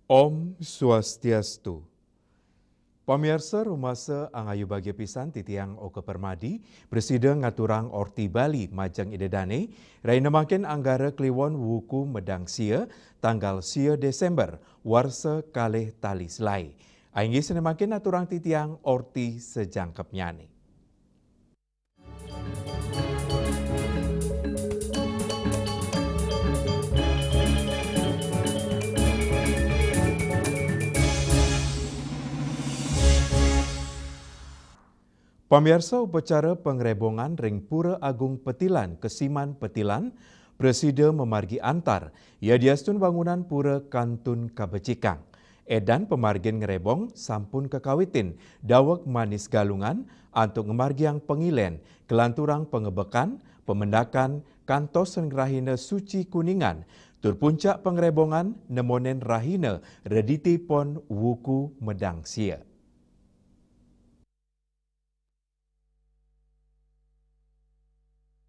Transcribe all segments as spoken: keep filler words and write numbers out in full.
Om Swastiastu. Pamiarsa, rumasa angayu bagia pisan titiang Oka Permadi, prasida ngaturang orti Bali majeng Ida Dane, rahina mangkin Anggara Kliwon wuku medang sia, tanggal sia Desember, warsa kalih tali selae. Inggih, sane mangkin aturang titiang orti sajangkepnyane. Pamiarsa, upacara pangrebongan ring Pura Agung Petilan, Kesiman Petilan, prasida mamargi antar, yadiastun wangunan pura kantun kabecikang. Edan pamargin ngrebong sampun kakawitin, daweg Manis Galungan antuk ngamargiang pangilen, kalanturang pangebekan, pamendakan, kantos ring rahina suci Kuningan, tur puncak pangrebongan nemonin rahina Rediti Pon wuku medang sia.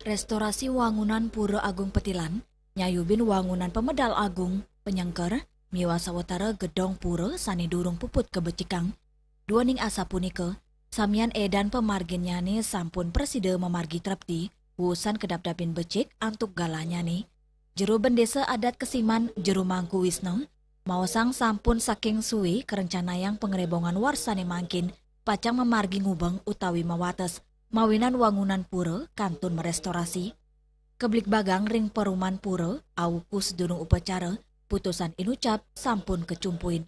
Restorasi wangunan Pura Agung Petilan, nyayubin wangunan pamedal agung, panyengker, miwah sawatara gedong pura sane durung puput kabecikang. Duaning asapunika, samian edan pamarginnyane sampun prasida mamargi trepti, wusan kadapdapin becik antuk galahnyane. Jero Bendesa Adat Kesiman, Jero Mangku Wisna, maosang sampun saking suwe karencanayang pangrebongan warsane mangkin, pacang mamargi ngubeng utawi mawates, mawinan wangunan pura kantun marestorasi. Kebligbagang ring paruman pura, awuku sedurung upacara, putusan inucap sampun kacumpuin.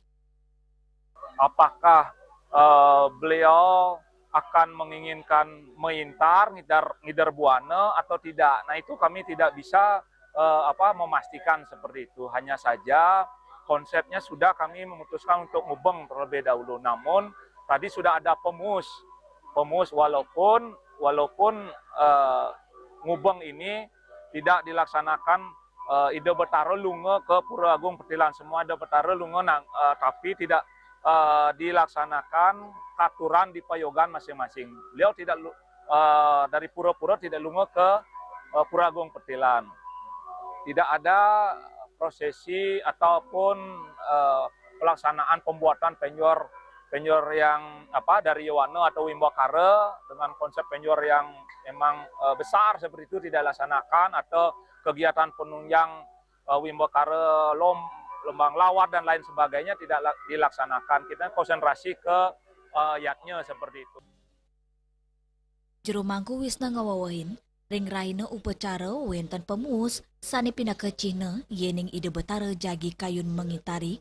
Apakah, eee, beliau akan menginginkan mengintar, ngider ngider buana atau tidak. Nah, itu kami tidak bisa, eee, apa, memastikan seperti itu. Hanya saja konsepnya sudah kami memutuskan untuk ngubeng terlebih dahulu. Namun tadi sudah ada pemus, pemus walaupun walaupun, eee, ngubeng ini tidak dilaksanakan, eee, Ida Betara lunga ke Pura Agung Petilan. Semua Ida Betara lunga nang, eee, tapi tidak, eee, dilaksanakan katuran di payogan masing-masing. Beliau tidak lu eee, dari pura-pura tidak lunga ke, eee, Pura Agung Petilan. Tidak ada prosesi ataupun, eee, pelaksanaan pembuatan penjor penjor yang, apa, dari Yowana atau Wimbakara dengan konsep penjor yang memang, eee, besar seperti itu tidak dilaksanakan, atau kegiatan penunjang, eee, Wimbakara, lom lembang lawat dan lain sebagainya tidak la dilaksanakan. Kita konsentrasi ke, eee, yadnya seperti itu. Jero Mangku Wisna ngawewehin, ring rahina upacara wenten pemuus sane pinaka cihna yening Ida Betara jagi kayun mangitari.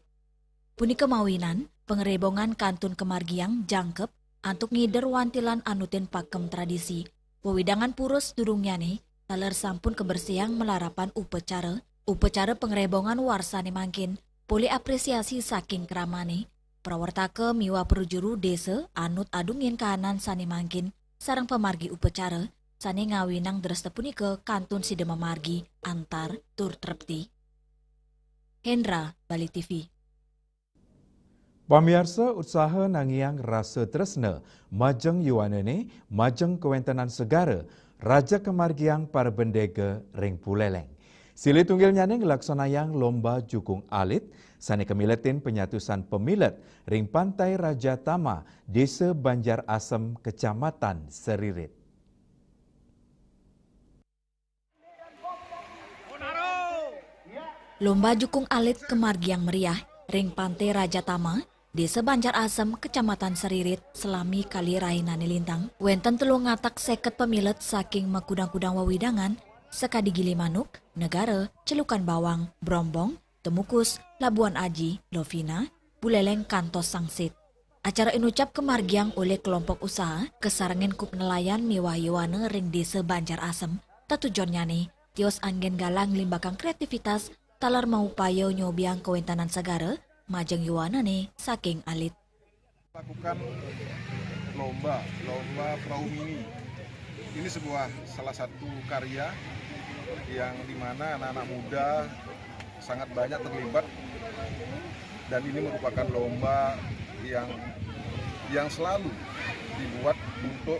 Punika mawinan, pangrebongan kantun kamargiang jangkep antuk ngider wantilan anutin pakem tradisi. Wewidangan pura sadurungnyane taler sampun kabersihang malarapan upacara. Upacara pangrebongan warsane mangkin polih apresiasi saking kramane, prawartaka miwah prajuru desa anut adungin kahanan sane mangkin sareng pamargi upacara sane ngawinang dresta punika kantun sida mamargi antar tur trepti. Hendra, Bali T V. Pamiarsa, utsaha nangiang rasa tresna majeng yuanane, majeng kawentenan segara, raja kamargiang para bendega ring Buleleng. Silih tunggilnyane nglaksanayang lomba jukung alit sane kamiletin panyatusan pamilet ring Pantai Raja Tama, Desa Banjar Asem, Kecamatan Seririt. Lomba jukung alit kamargiang meriah ring Pantai Raja Tama, Desa Banjar Asem, Kecamatan Seririt, salami kalih rahinane lintang. Wenten telung atak seket pamilet saking makudang-kudang wewidangan, sakadi Gilimanuk, Negara, Celukan Bawang, Brombong, Temukus, Labuan Aji, Lovina, Buleleng kantos Sangsit. Acara inucap kamargiang olih kelompok usaha kasarengin kup nelayan miwah yowana ring Desa Banjar Asem. Tetujonnyane tios anggen galang nglimbakang kreativitas taler maupaya nyobiang kawentenan segara majeng yowanane saking alit. Lakukan lomba, lomba perahu mini. Ini sebuah salah satu karya yang dimana anak-anak muda sangat banyak terlibat, dan ini merupakan lomba yang yang selalu dibuat untuk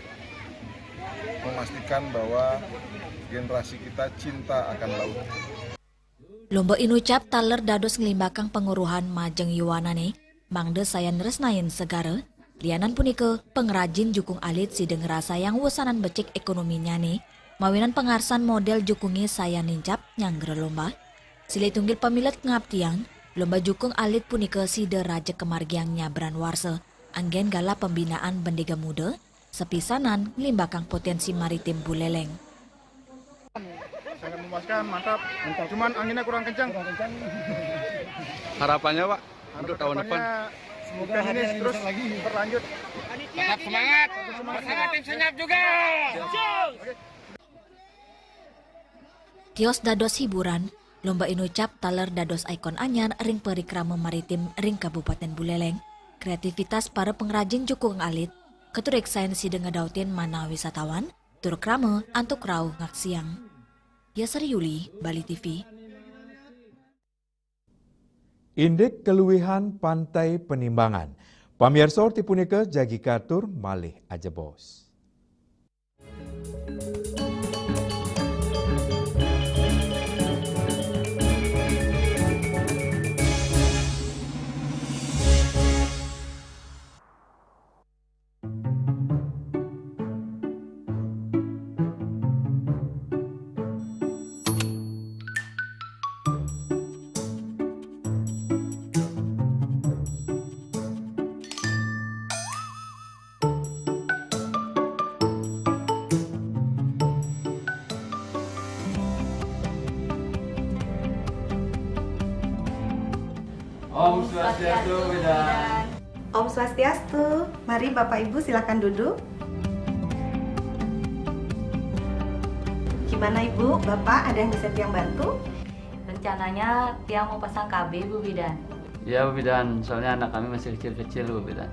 memastikan bahwa generasi kita cinta akan laut. Lomba Inucap taler dados nglimbakang panguruhan majeng yuwanané, mangda sayan nresnain segara. Lianan punika, pangrajin jukung alit sida ngrasayang wusanan becik ékonominnyané, mawinan pangarsan modél jukungé sayan nincap nyanggra lomba. Silih tunggil pamilet ngabdiang, lomba jukung alit punika sida raja kamargiang nyabran warsa, anggén galah pembinaan Bendéga Muda, sapisanan nglimbakang poténsi maritim Buléléng. Sangat memuaskan, mantap. Cuman anginnya kurang kencang. Harapannya, Pak, untuk tahun depan? Semoga ini terus berlanjut. Tetap semangat. Semangat. Tim senyap juga. Kios dados hiburan, lomba Inucap taler dados ikon anyar ring parikrama maritim ring Kabupaten Buléléng. Kreativitas para pangrajin jukung alit, katureksain sida ngedautin manah wisatawan, tur krama antuk rauh ngaksiang. Yasari Yuli, Bali T V. Indik kaluihan Pantai Penimbangan. Pamiarsa, orti punika jagi katur malih ajebos. Om Swastiastu, Bidan. Om Swastiastu. Mari Bapak Ibu silakan duduk. Gimana Ibu, Bapak, ada yang bisa Tiang bantu? Rencananya Tiang mau pasang K B, Bu Bidan. Ya, Bu Bidan, soalnya anak kami masih kecil-kecil, Bu Bidan.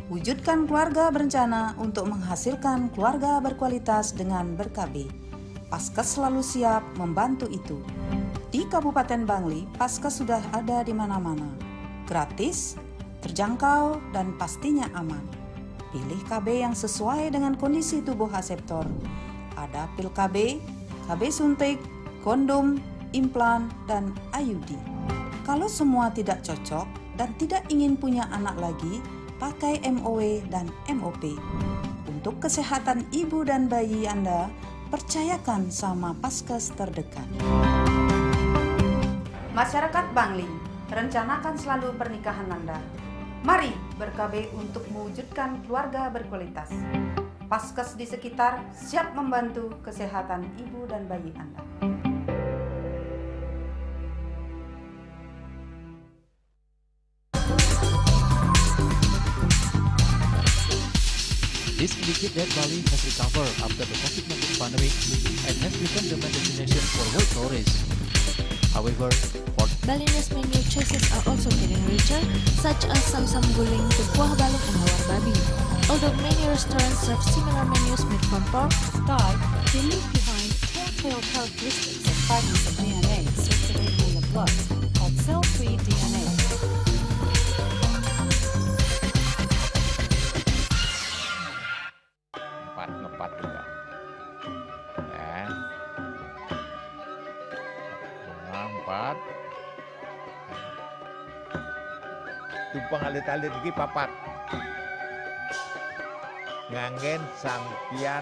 Wujudkan keluarga berencana untuk menghasilkan keluarga berkualitas dengan ber-K B. Paskes selalu siap membantu itu. Di Kabupaten Bangli, Paskes sudah ada di mana-mana. Gratis, terjangkau, dan pastinya aman. Pilih K B yang sesuai dengan kondisi tubuh aseptor. Ada pil K B, K B suntik, kondom, implan, dan I U D. Kalau semua tidak cocok dan tidak ingin punya anak lagi, pakai M O W dan M O P. Untuk kesehatan ibu dan bayi Anda, percayakan sama Paskes terdekat. Masyarakat Bangli, rencanakan selalu pernikahan Anda. Mari ber-K B untuk mewujudkan keluarga berkualitas. Paskes di sekitar siap membantu kesehatan ibu dan bayi Anda. This indicates that Bali has recovered after the COVID nineteen pandemic and has become the main destination for world tourists. However, for Bali News menu choices are also getting richer, such as samsam guling, kuah balung, and lawar babi. Although many restaurants serve similar menus made from pork, Sky can leave behind telltale characteristics of fragments of D N A circulating in the blood, called cell-free D N A. Empat, ngepat juga. Ya. Bunga empat. Tumpeng alit-alit iki papat. Nganggén sampiyan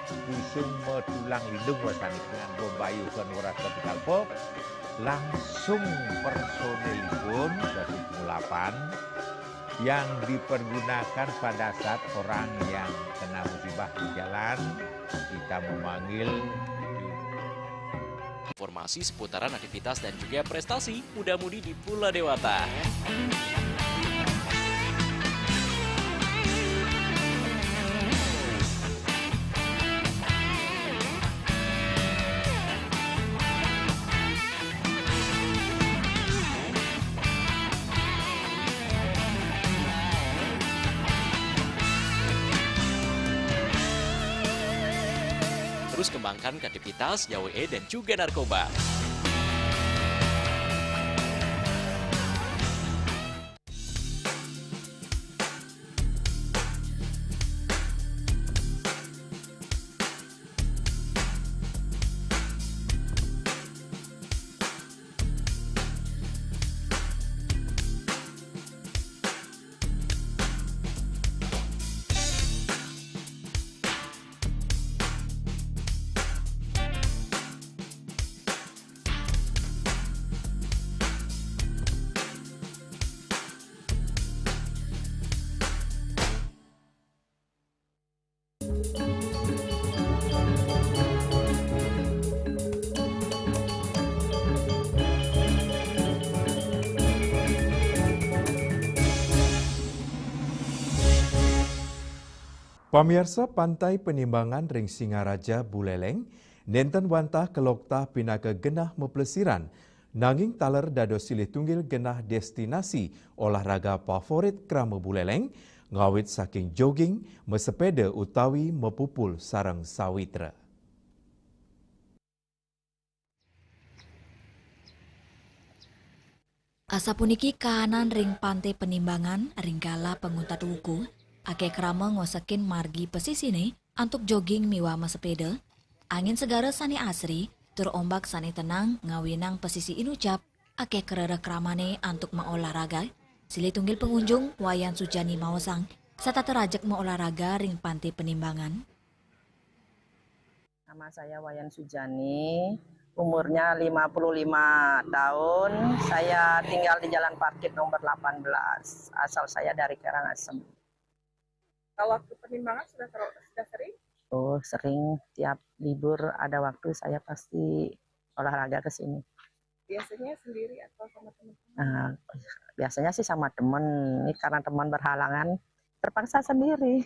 kusuma tulang lindung wasanipun. Nganggo mbayuhken weras kapital pop, langsung personilipun dados ngulapan yang dipergunakan pada saat orang yang kena musibah di jalan, kita memanggil. Informasi seputaran aktivitas dan juga prestasi muda-mudi di Pulau Dewata. Terus kembangkan kreativitas, jauhi dan juga narkoba. Pamiarsa, Pantai Penimbangan ring Singaraja, Buleleng, nenten wantah kaloktah pinaka genah maplesiran, nanging taler dados silih tunggil genah destinasi olahraga favorit krama Buleleng, ngawit saking jogging, masepeda utawi mapupul sareng sawitra. Asapuniki kahanan ring Pantai Penimbangan, ring galah panguntat wuku, akeh krama ngosekin margi pasisine antuk jogging miwah masepeda, angin segara sane asri, tur ombak sane tenang ngawinang pasisi inucap, akeh karereh kramane antuk maolahraga. Silih tunggil pangunjung, Wayan Sujani maosang, setata rajeg maolahraga ring Pantai Penimbangan. Nama saya Wayan Sujani, umurnya lima puluh lima tahun. Saya tinggal di Jalan Parkit nomor delapan belas. Asal saya dari Karangasem. Kalau ke Penimbangan sudah ter-, sudah sering? Oh, sering. Tiap libur ada waktu saya pasti olahraga ke sini. Biasanya sendiri atau sama teman-teman? Nah, biasanya sih sama teman. Ini karena teman berhalangan, terpaksa sendiri.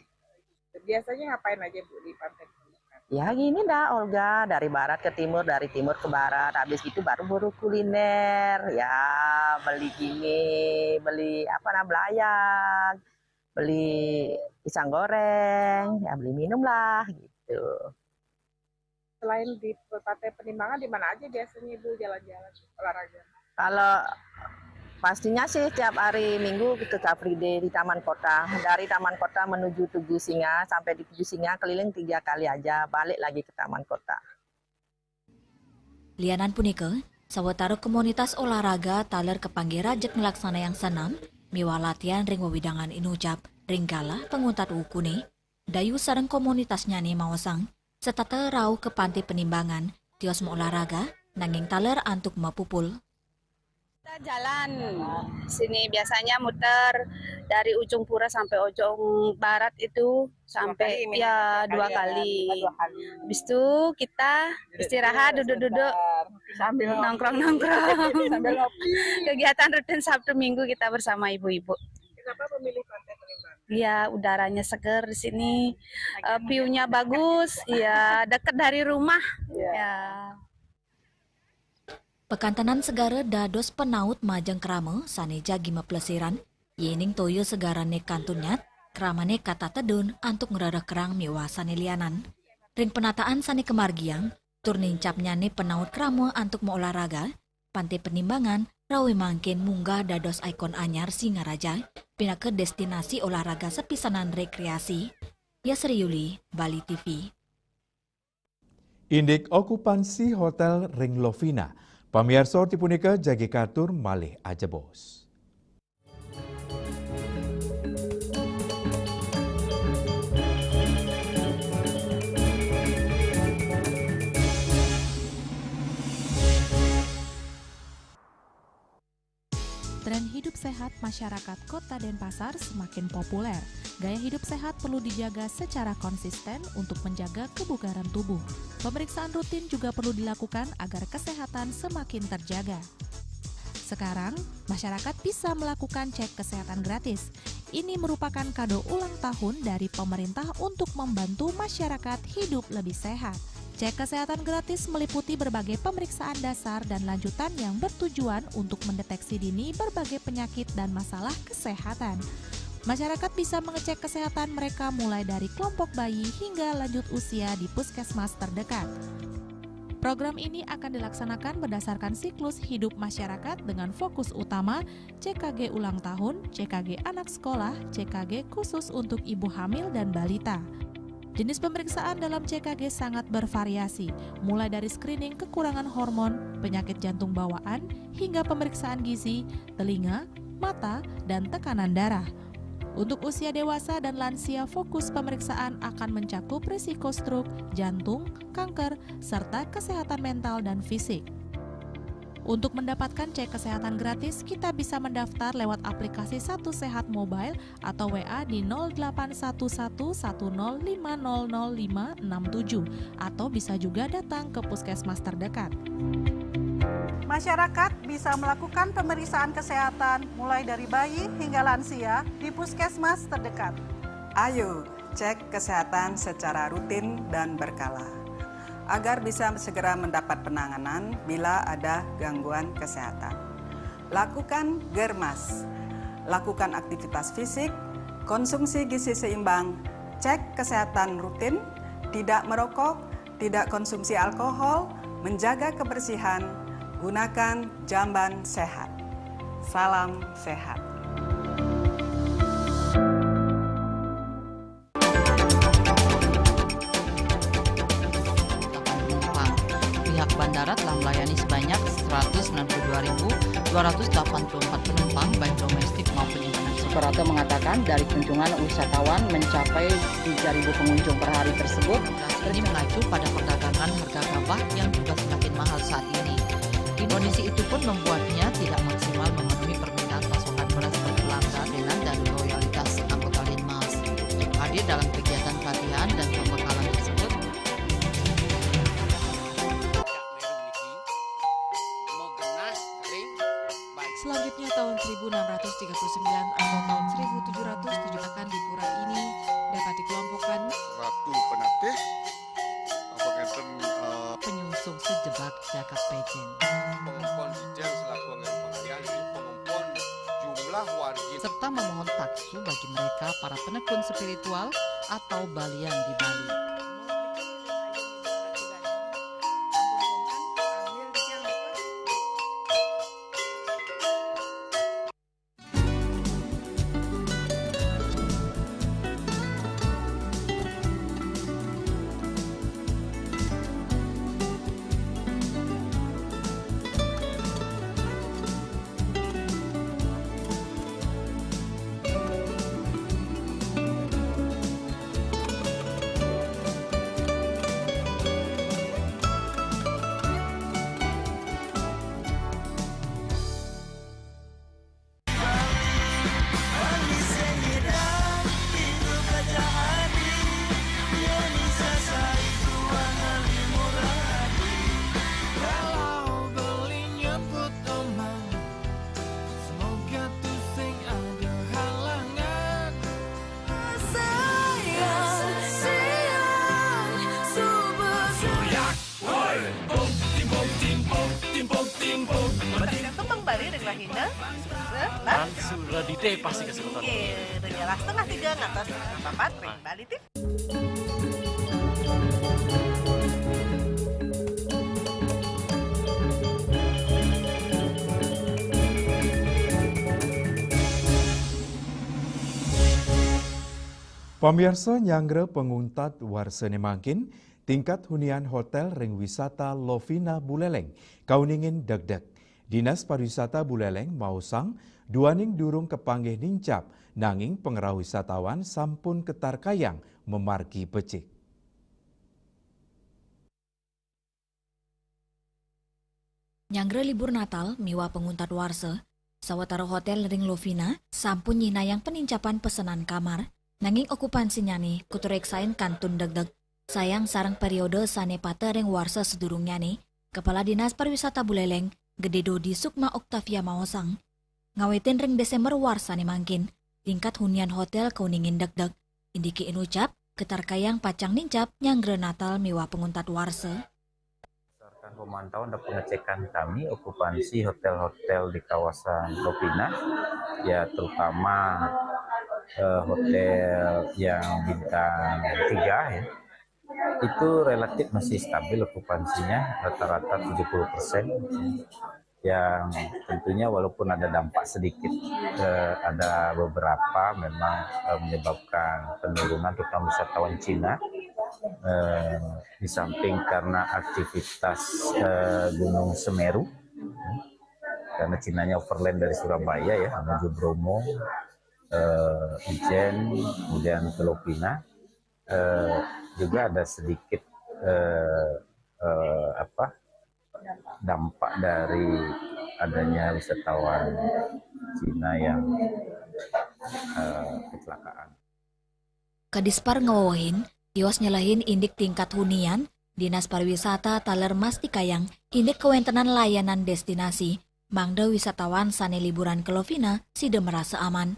Biasanya ngapain aja, Bu, di Pantai Penimbangan? Ya gini dah, Olga, dari barat ke timur, dari timur ke barat. Habis itu baru buru kuliner. Ya, beli gini, beli apa nah, belayang, beli pisang goreng, ya beli minum lah gitu. Selain di Pantai Penimbangan, di mana aja biasanya Ibu jalan-jalan olahraga? Kalau pastinya sih tiap hari Minggu ke Car Free Day di Taman Kota. Dari Taman Kota menuju Tugu Singa, sampai di Tugu Singa keliling tiga kali aja, balik lagi ke Taman Kota. Lianan punika, sawatara komunitas olahraga taler kapanggih rajeg nglaksanayang senam miwah latihan ring wewidangan inucap ring galah panguntat wukune, Dayu sareng komunitasnyane maosang, setata rauh ka Pantai Penimbangan, tios maolahraga, nanging taler antuk mapupul. Kita jalan sini, biasanya muter dari ujung pura sampai ujung barat itu, sampai, ya, dua kali. Habis itu kita istirahat, duduk-duduk, sambil nongkrong-nongkrong. Sambil ngopi. Kegiatan rutin Sabtu Minggu kita bersama ibu-ibu. Kenapa memilih Pantai Penimbangan? Ya, udaranya seger di sini, eh, view-nya bagus, ya, deket dari rumah. Ya. Pakantenan segara dados panaut majeng krama sane jagi maplesiran, yening toya segarane kantun nyat, kramane katatedun antuk ngrereh kerang miwah sane lianan. Ring penataan sane kamargiang, tur nincapnyane panaut krama antuk maolahraga, Pantai Penimbangan rauh mangkin munggah dados ikon anyar Singaraja, pinaka destinasi olahraga sapisanan rekreasi. Yasri Yuli, Bali T V. Indik okupansi hotel ring Lovina. Pamiarsa, ati punika jagi katur malih ajebos. Tren hidup sehat masyarakat Kota Denpasar semakin populer. Gaya hidup sehat perlu dijaga secara konsisten untuk menjaga kebugaran tubuh. Pemeriksaan rutin juga perlu dilakukan agar kesehatan semakin terjaga. Sekarang, masyarakat bisa melakukan cek kesehatan gratis. Ini merupakan kado ulang tahun dari pemerintah untuk membantu masyarakat hidup lebih sehat. Cek kesehatan gratis meliputi berbagai pemeriksaan dasar dan lanjutan yang bertujuan untuk mendeteksi dini berbagai penyakit dan masalah kesehatan. Masyarakat bisa mengecek kesehatan mereka mulai dari kelompok bayi hingga lanjut usia di puskesmas terdekat. Program ini akan dilaksanakan berdasarkan siklus hidup masyarakat dengan fokus utama C K G ulang tahun, C K G anak sekolah, C K G khusus untuk ibu hamil dan balita. Jenis pemeriksaan dalam C K G sangat bervariasi, mulai dari screening kekurangan hormon, penyakit jantung bawaan, hingga pemeriksaan gizi, telinga, mata, dan tekanan darah. Untuk usia dewasa dan lansia, fokus pemeriksaan akan mencakup risiko stroke, jantung, kanker, serta kesehatan mental dan fisik. Untuk mendapatkan cek kesehatan gratis, kita bisa mendaftar lewat aplikasi Satu Sehat Mobile atau W A di nol delapan satu satu satu nol lima nol nol lima enam tujuh, atau bisa juga datang ke puskesmas terdekat. Masyarakat bisa melakukan pemeriksaan kesehatan mulai dari bayi hingga lansia di puskesmas terdekat. Ayo, cek kesehatan secara rutin dan berkala, agar bisa segera mendapat penanganan bila ada gangguan kesehatan. Lakukan germas, lakukan aktivitas fisik, konsumsi gizi seimbang, cek kesehatan rutin, tidak merokok, tidak konsumsi alkohol, menjaga kebersihan, gunakan jamban sehat. Salam sehat. Pihak bandara telah melayani sebanyak seratus sembilan puluh dua ribu dua ratus delapan puluh empat penumpang, baik domestik maupun internasional. Suprapto mengatakan, dari kunjungan wisatawan mencapai tiga ribu pengunjung per hari tersebut, ini mengacu pada perdagangan harga gabah yang juga semakin mahal saat ini. Kondisi itu pun membuatnya tidak maksimal memenuhi permintaan pasokan beras berkelanjutan dan loyalitas anggota Linmas. Hadir dalam kegiatan pelatihan dan pembekalan tersebut. Selanjutnya, tahun seribu enam ratus tiga puluh sembilan atau tahun seribu tujuh ratus tujuh akan di pura ini dapat dikelompokkan Ratu Penatih, apa ngenten, eh, penyungsung sejebak jagat Pejeng. Pengumpul Jijang selaku anggaran pengalian di pengumpul jumlah wargi serta memohon taksu bagi mereka para penekun spiritual atau balian di Bali. Kembang Bali ring Rahinda. Langsung radite pasti kasih nonton. Iya, ring setengah tiga ngantos setengah papat ring Bali T V. Pamiarsa, nyanggra panguntat warsané mangkin, tingkat hunian hotél ring wisata Lovina Buleleng kauningin degdeg. Dinas Pariwisata Buleleng maosang, duaning durung kapanggih nincap, nanging pangrauh wisatawan sampun katarkayang mamargi becik. Nyanggra libur Natal miwah panguntat warsa, sawatara hotél ring Lovina sampun nyinahang panincapan pesenan kamar, nanging okupansinyané katureksain kantun degdeg. Sayang sareng périoda sané pateh ring warsa sadurungnyané, Kepala Dinas Pariwisata Buleleng, Gedé Dodi Sukma Octavia maosang, ngawitin ring Désémber warsané mangkin, tingkat hunian hotél kauningin degdeg. Indiké inucap, katarkayang pacang nincap nyanggra Natal miwah panguntat warsa. Berdasarkan pemantauan dan pengecekan kami, okupansi hotel-hotel di kawasan Lovina, ya, terutama, eh, hotel yang bintang tiga, ya, itu relatif masih stabil okupansinya, rata-rata tujuh puluh persen. Yang tentunya walaupun ada dampak sedikit, eh, ada beberapa memang, eh, menyebabkan penurunan, terutama wisatawan Cina, eh, di samping karena aktivitas, eh, Gunung Semeru, karena Cinanya overland dari Surabaya, ya, menuju Bromo, eh, Ijen, kemudian ke Lovina, eh, juga ada sedikit, eh, eh, apa, dampak dari adanya wisatawan Cina yang, eh, kecelakaan. Kadispar ngawewehin, tios nyelehin indik tingkat hunian, Dinas Pariwisata taler mastikayang indik kawéntenan layanan déstinasi, mangda wisatawan sané liburan ka Lovina sida marasa aman.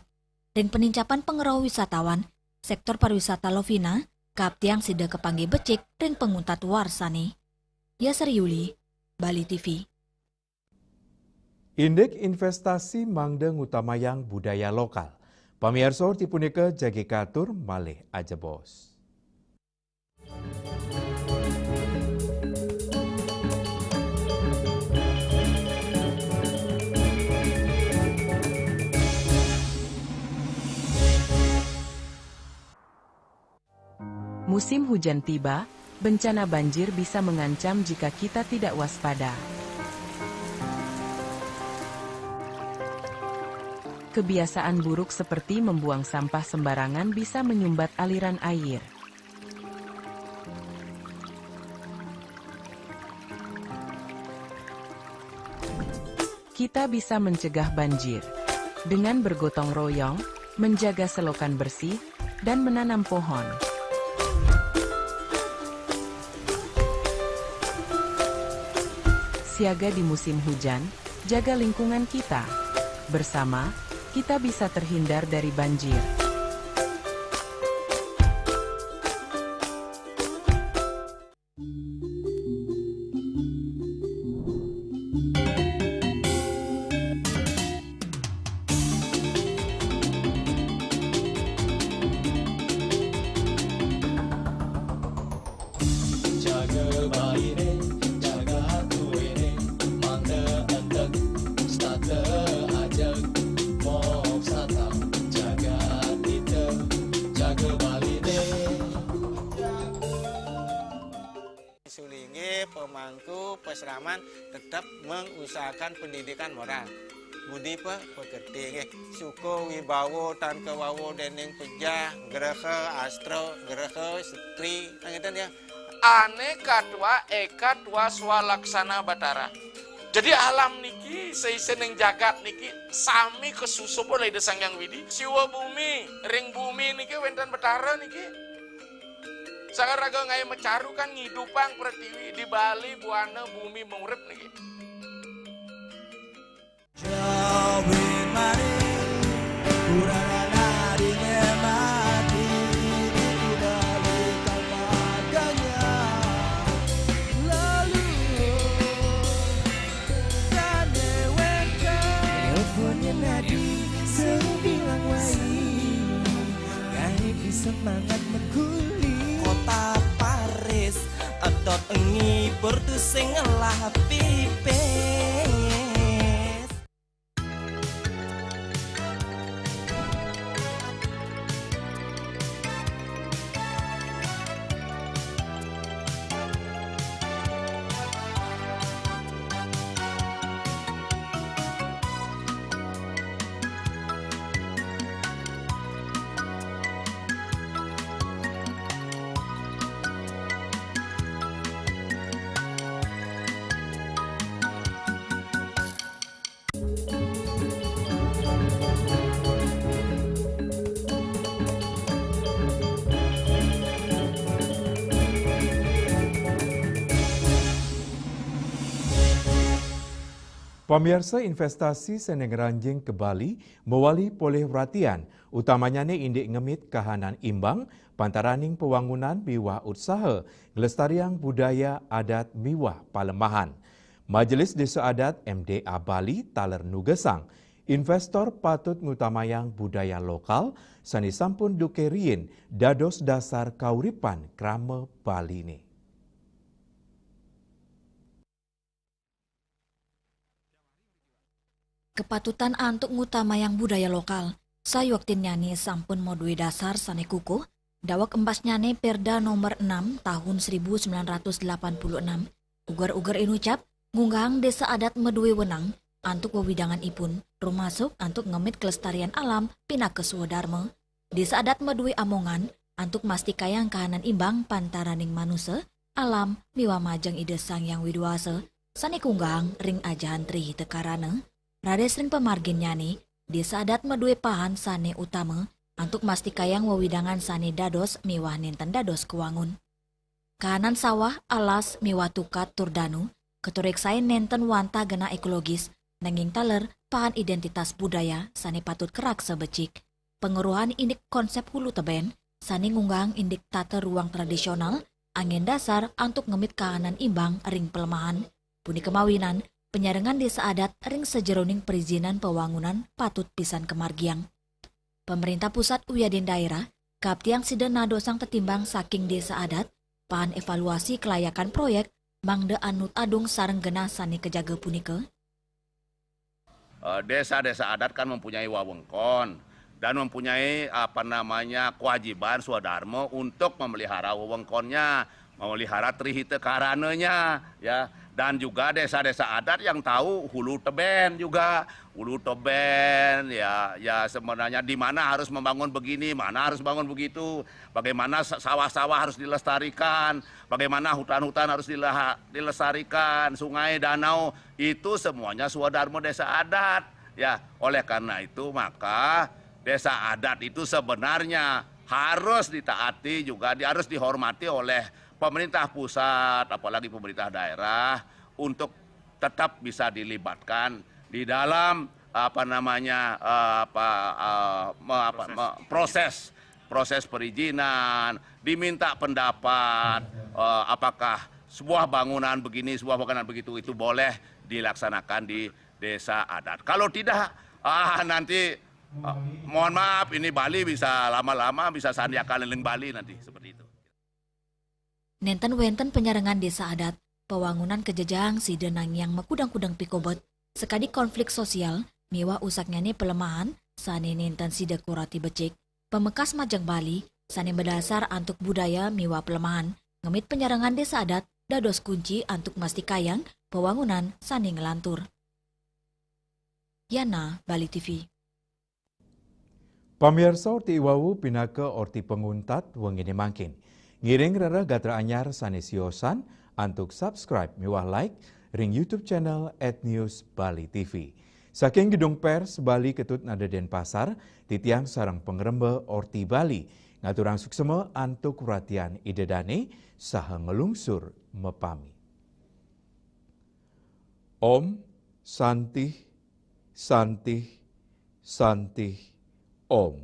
Ring panincapan pangrauh wisatawan, Sektor pariwisata Lovina, kaaptiang sida kapanggih becik ring panguntat warsané. Yasri Yuli, Bali T V. Indik investasi mangda ngutamayang budaya lokal. Pamiarsa, orti punika jagi katur malih ajebos. Musim hujan tiba, bencana banjir bisa mengancam jika kita tidak waspada. Kebiasaan buruk seperti membuang sampah sembarangan bisa menyumbat aliran air. Kita bisa mencegah banjir dengan bergotong royong, menjaga selokan bersih, dan menanam pohon. Siaga di musim hujan, jaga lingkungan kita. Bersama, kita bisa terhindar dari banjir. Jaga baliné, jaga aturéné, mangda enteg setata ajeg, moksata jagat kita, jaga baliné. Sulinggih, pemangku, pasraman tetep mengusahakan pendidikan moral. Budi pe-, pekerti nggih. Suka wibawa tan kawawa dening pejah, graha, astra, graha, setri, kan ngeten ya. Ane katwa eka twa swalaksana Batara. Jadi alam niki, seisening jagat niki sami kasusup olih Ida Sang Hyang Widi. Siwa bumi, ring bumi niki wenten Batara niki. Sang raga ngae macaru kan ngidupang pratiwi, di Bali buana bumi maurip niki. Jawi mari, kurang anak di mati, di Bali tanpa gaya. Lalu, kane weka. Teleponnya nadi, seru bilang wai. Kae bisa mangat meguli. Kota Paris, edot ngibur tusing ngelah pipis. Pamiarsa, investasi sane ngranjing ka Bali mawali polih wratian, utamanyane indik ngemit kahanan imbang pantaraning pawangunan miwah utsaha nglestariang budaya, adat miwah palemahan. Majelis Desa Adat M D A Bali taler nugesang, investor patut ngutamayang budaya lokal sane sampun duke riin dados dasar kauripan krama Baline. Kapatutan antuk ngutamayang budaya lokal, sayuaktinnyane sampun madue dasar sane kukuh, daweg embasnyane Perda Nomor enam Tahun seribu sembilan ratus delapan puluh enam, uger-uger inucap, ngunggahang desa adat madue wenang antuk wewidanganipun, rumasuk antuk ngemit kelestarian alam pinaka swadarma. Desa adat madue amongan antuk mastikayang kahanan imbang pantaraning manusa, alam, miwah majeng Ida Sang Hyang Widi Wasa sane kunggahang ring ajahan Tri Hita Karana. Raris ring pamarginnyane, desa adat madue pahan sane utama antuk mastikayang wewidangan sane dados miwah nenten dados kawangun. Kahanan sawah, alas, miwah tukad tur danu katureksain nenten wantah genah ekologis, nanging taler pahan identitas budaya sane patut karaksa becik. Pangweruhan indik konsep hulu teben sané ngunggaang indik tata ruang tradisional, anggén dasar antuk ngemit kahanan imbang ring pelemahan. Punika mawinan, penyarengan désa adat ring sajeroning perizinan pewangunan patut pisan kamargiang. Pemerintah pusat wiadin daerah, kaaptiang sida nadosang tetimbang saking désa adat, paan evaluasi kelayakan proyek, mangda anut adung sareng genah sané kajaga punika. Eh, desa-desa adat kan mempunyai wewengkon dan mempunyai, apa namanya, kewajiban swadarma untuk memelihara wewengkonnya, memelihara trihita karananya, ya. Dan juga desa-desa adat yang tahu hulu teben juga, hulu teben, ya, ya, sebenarnya di mana harus membangun begini, mana harus bangun begitu, bagaimana sa-, sawah-sawah harus dilestarikan, bagaimana hutan-hutan harus dileha-, dilestarikan, sungai, danau, itu semuanya swadarma desa adat. Ya, oleh karena itu maka desa adat itu sebenarnya harus ditaati juga, di-, harus dihormati oleh pemerintah pusat, apalagi pemerintah daerah, untuk tetap bisa dilibatkan di dalam, apa namanya, eh, apa, eh, me-, apa, me-, proses, proses perizinan, diminta pendapat, eh, apakah sebuah bangunan begini, sebuah bangunan begitu, itu boleh dilaksanakan di desa adat. Kalau tidak, ah, nanti, eh, mohon maaf, ini Bali bisa lama-lama bisa sandiakan liling Bali nanti, seperti itu. Nénten wénten penyarengan désa adat, pewangunan kajejehang sida nangiang makudang-kudang pikobet, sakadi konflik sosial, miwah usaknyané pelemahan sané nénten sida kurati becik. Pamekas majeng Bali, sané madasar antuk budaya miwah pelemahan, ngemit penyarengan désa adat dados kunci antuk mastikayang pewangunan sané nglantur. Yana, Bali T V. Pamiarsa, orti iwau pinaka orti panguntat wenginé mangkin. Ngiring rereh gatra anyar sané siosan antuk subscribe miwah like ring YouTube channel at News Bali T V. Saking Gedung Pers Bali Ketut Nada Denpasar, titiang sareng pangremba Orti Bali ngaturang suksema antuk ratian Ida Dané saha nglungsur mapamit. Om Santih, Santih, Santih, Om.